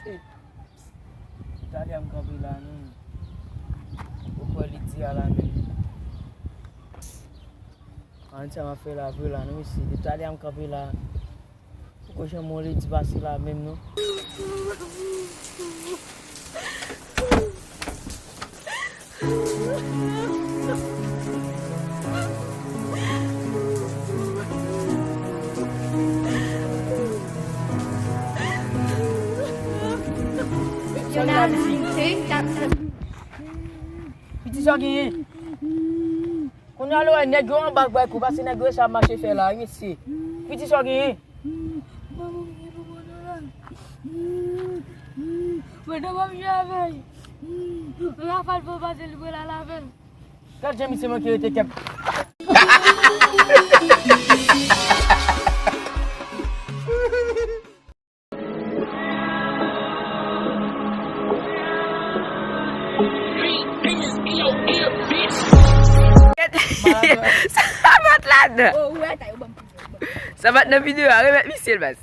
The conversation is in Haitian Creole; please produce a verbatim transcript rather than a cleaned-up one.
Talè a m kanpe la, non. Ou kwè li di a la menm. An, sa m ap fè la vre la, non, mesye. Depi talè a m kanpe la. Poko janm wè li di pase la menm, non. Piti, sa w genyen? Kounye a lè w wè nèg yo anba k bay kou, paske nèg yo sa ap mache fè la, wi, mesye. Piti, sa w genyen? Mwen te pap jwe avè l. Rafal fò pase l pou l al avè l. Gad jan misye manke rete kèt. Sa bat ladan. Sa bat nan videyo a, remèt misye l baz.